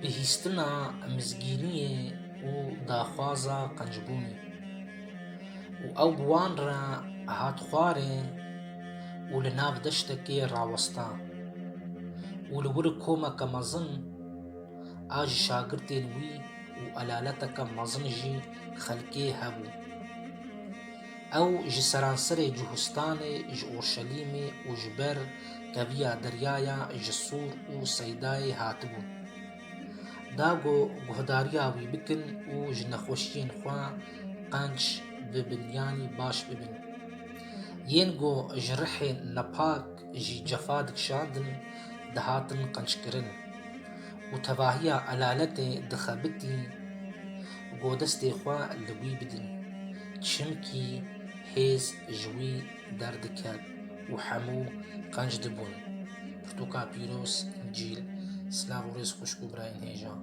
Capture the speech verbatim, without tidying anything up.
Bihîstina mizgîniyê û daxwaza qencbûnê. Û ew bi wan re hat xwarê û li nav deştekê rawesta. Û li wir komeke mezin a ji şagirtên wî û elaleteke mezin jî xelkê hebû. Ew ji seranserê Cihûstanê, ji Orşelîmê û ji ber keviya deryaya ji Sûr û Seydayê hatibûn. Da ku guhdariya wî bikin û ji nexweşiyên xwe qenc bibin, yanî baş bibin. Yên ku ji rihên nepak jî cefa dikişandin, dihatin qenckirin û tevahiya elaletê dixebitî ku destê xwe li wî bidin, çimkî hêz ji wî derdiket û hemû qenc dibûn. Pirtûka pîroz, Încîl. Silav û rêz xwişk û birayên hêja.